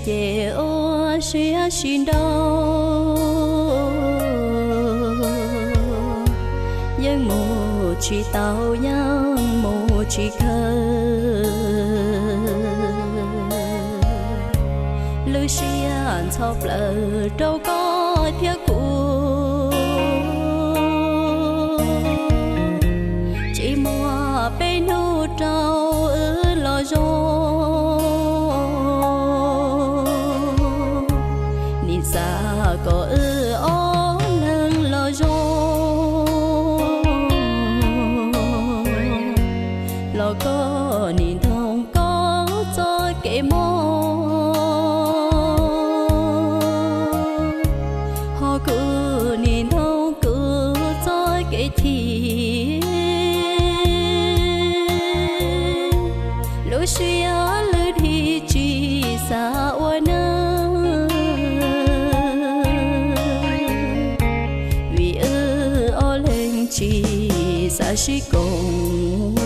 Ces ua siab sib nrauj, yeej mus tsis tau, yeej mus tsis kawg. Lub siab ntxhov plaws rau koj thiab kuv, tsis muaj peb hnub rau wb los zoo. Nim xav kom wb ob leeg los zoo, los koj nim ntoog koj txoj kev mob, ho kuv nim ntoog kuv txoj kev chim. Lub siab lwj dhim tsis xav ua neej, vim wb ob leeg tsis xav sib koom.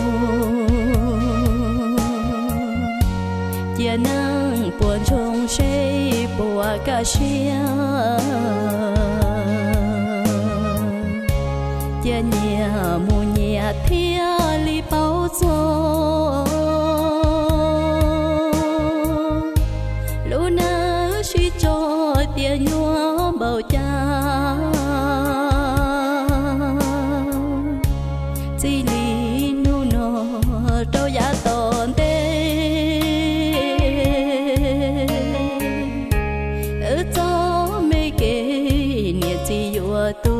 Cia neej puas ntsoog seb puas kaj siab, cia nyias mus nyias thiaj li paub txog. Lub neej sib tso tias nyuaj npaum cas, txij li hnub no rau yav tom ntej, wb txoj me kev niam txiv yuav tu.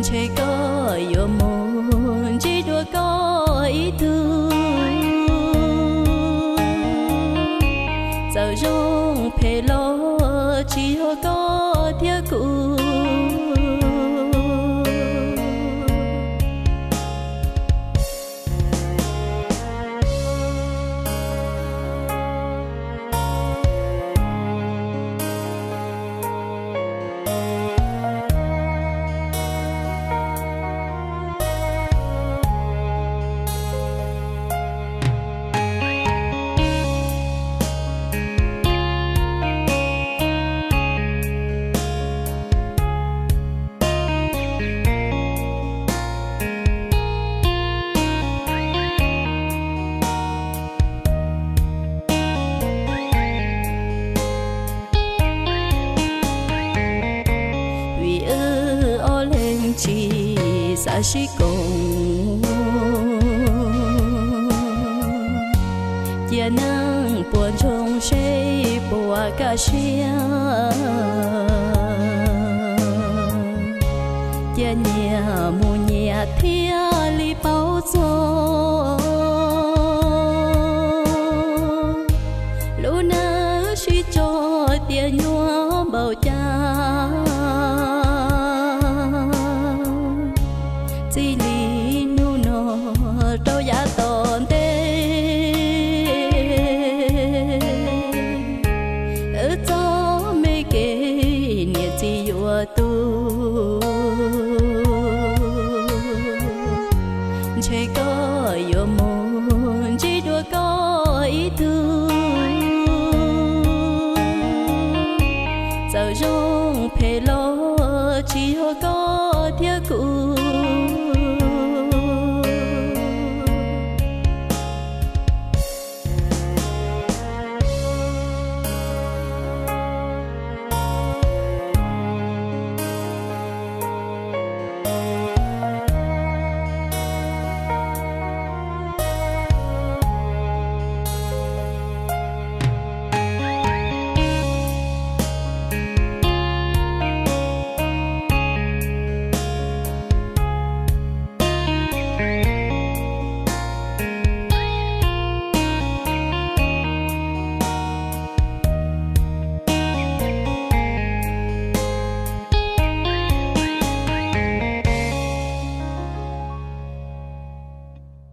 Ntshe koj yuav mus ntsib dua koj ib tug, txawm zoo phem los tsis yog koj thiab kuv. Vim wb ob leeg tsis xav sib koom, cia neej puas ntsoog seb puas kaj siab, cia nyias mus nyias thiaj li paub txog. Lub neej sib tso tias nyuaj npaum cas,